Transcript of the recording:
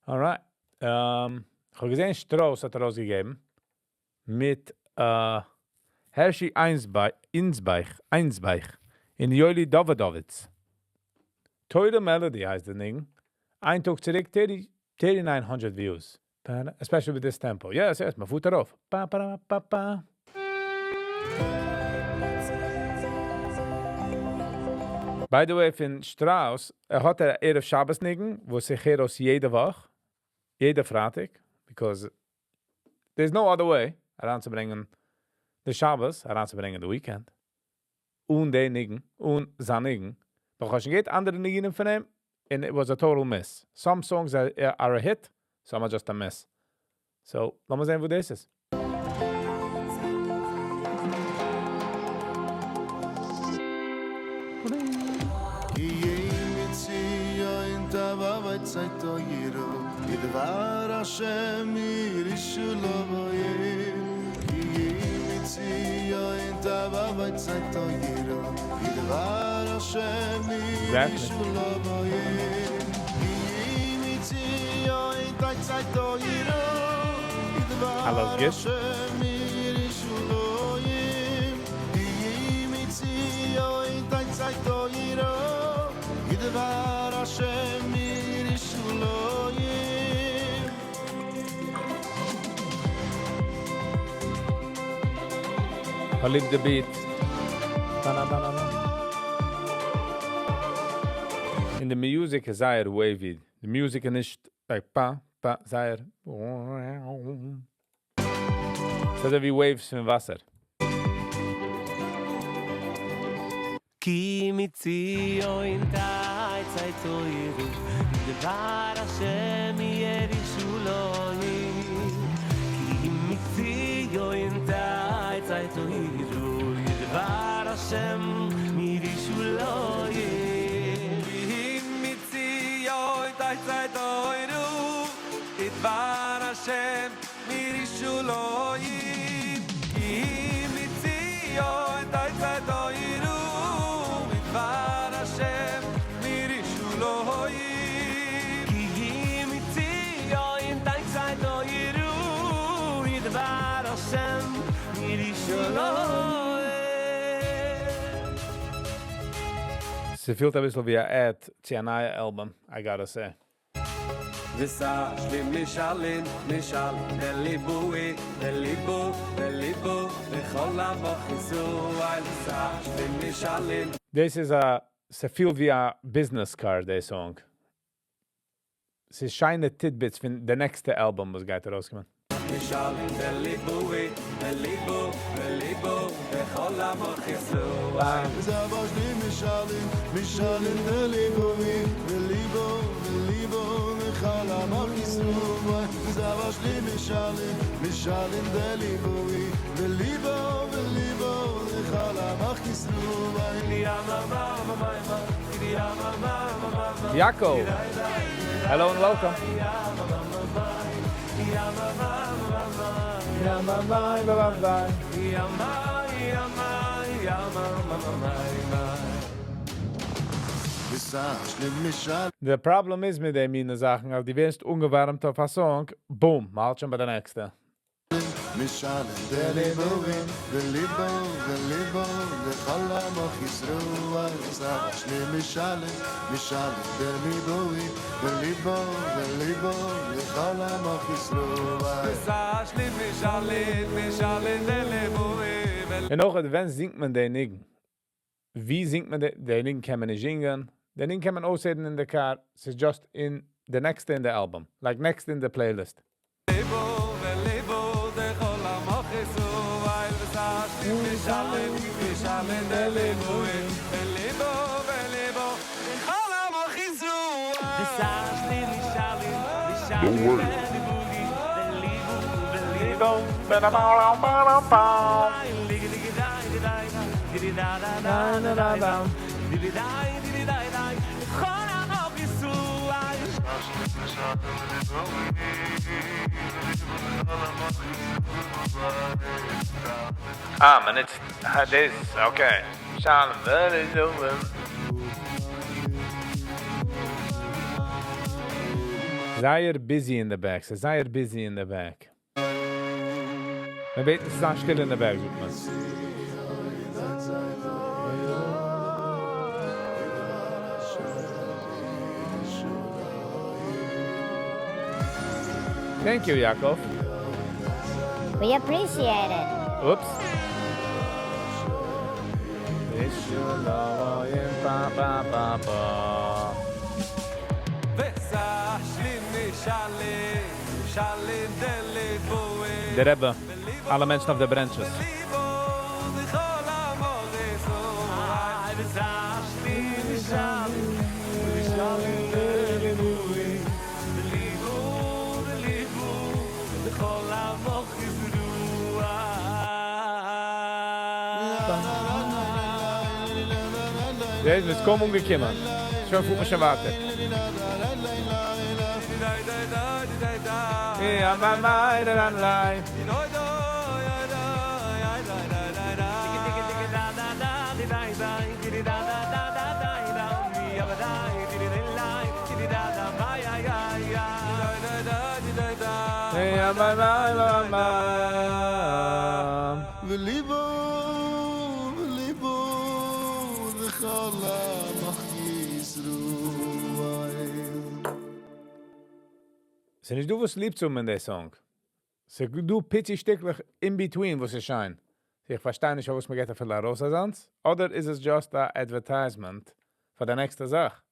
Alright. כ'האב געזען שטראוס האט ארויסגעגעבן מיט הערשי אינסבייך, אינסבייך, און יואלי דאווידאוויץ. תורה Melody הייסט די ניגון. איין טאג צוריק 3900 views. Especially with this tempo. Yes, yes, מ'פארט ארויף. Pa pa pa pa. By the way פון שטראוס, ער האט א ערב שבת ניגון וואס איך הער אויס יעדע וואך, יעדע פרייטאג, because there's no other way אריינצוברענגען די שבת, אריינצוברענגען די weekend, אן די ניגון, אן זיין ניגון. נאך האב שוין געהערט אנדערע ניגונים פון אים, and it was a total miss. Some songs are a hit, some are just a miss. So, לאמיר זען וואו דאס איז. Exactly. אלעס גוט? כ'האב ליב די beat. און די music איז זייער wavy. די music איז נישט like פא פא, זייער. ס'איז אזוי ווי waves פון וואסער. כי מציון תצא תורה, דבר השם ירושלים. כי מציון תצא תורה, דבר השם ירושלים. כי מציון תצא תורה, דבר השם ירושלים. כי מציון תצא תורה, דבר השם ירושלים. כי מציון תצא תורה, דבר השם ירושלים. ס'פילט אביסל ווי א ad צו א נייע album, I gotta say. ושא משאלין משאל דליבוי דליבו דליבו וכל עמך ישראל ושא משאלין. דאס איז א, ס'פילט ווי א business card די song. ס'איז שיינע tidbits פון די נעקסטע album וואס גייט ארויסקומען. משאלין דליבוי דליבו דליבו וכל עמך ישראל. משאלין משאלין דליבוי דליבו דליבו וכל עמך ישראל. משאלין משאלין דליבוי דליבו דליבו וכל עמך ישראל. Jaco, hello and welcome. די problem איז מיט די מינע זאכן, אז דו ווערסט אנגעווארעמט אויף א song, boom, מ'האלט שוין ביי די נעקסטע. משאלין דליבוי דליבו דליבו וכל עמך ישראל. משאלין משאלין דליבוי דליבו דליבו וכל עמך ישראל. משאלין משאלין דליבוי. און אויך, ווען זינגט מען די ניגון? ווי זינגט מען די ניגון קען מען נישט זינגען. די ניגון קען מען אויסהערן אין די car. ס'איז just אין the next in the album. Like next in the playlist. ליבו וליבו דכל עמך ישראל. משאלין משאלין דליבוי וליבו וליבו דכל עמך ישראל. משאלין משאלין דליבוי וליבו Ah, man, it's this, okay. זייער busy in the back. ס'איז זייער busy in the back. מען בעט, עס איז שטיל in the back, זאגט מען. Thank you, Yaakov. We appreciate it. Oops. Ba, ba, ba, ba. וסשלים משלים, משלים דליבוי. דער רבי, אלע מענטשן אויף די branches. בכל המוריס, וסשלים משלים, משלים דליבוי. וליבו, וליבו, בכל המוריס, זעסט, מ'איז קוים אנגעקומען. שוין פארט מען שוין ווייטער. Ja, ma, ma, da, da, da. Ja, ma, ma, ma, ma. וליבו, וליבו, לכל עמך ישראל. ס'איז נישט דא וואס ליב צו האבן אין דער song. ס'איז דא פיצי שטיקלעך in between, וואס איז שיין. איך פארשטיי נישט, וואס מען גייט אפילו ארויס אזאנס. אדער איז עס just a advertisement פאר די נעקסטע זאך.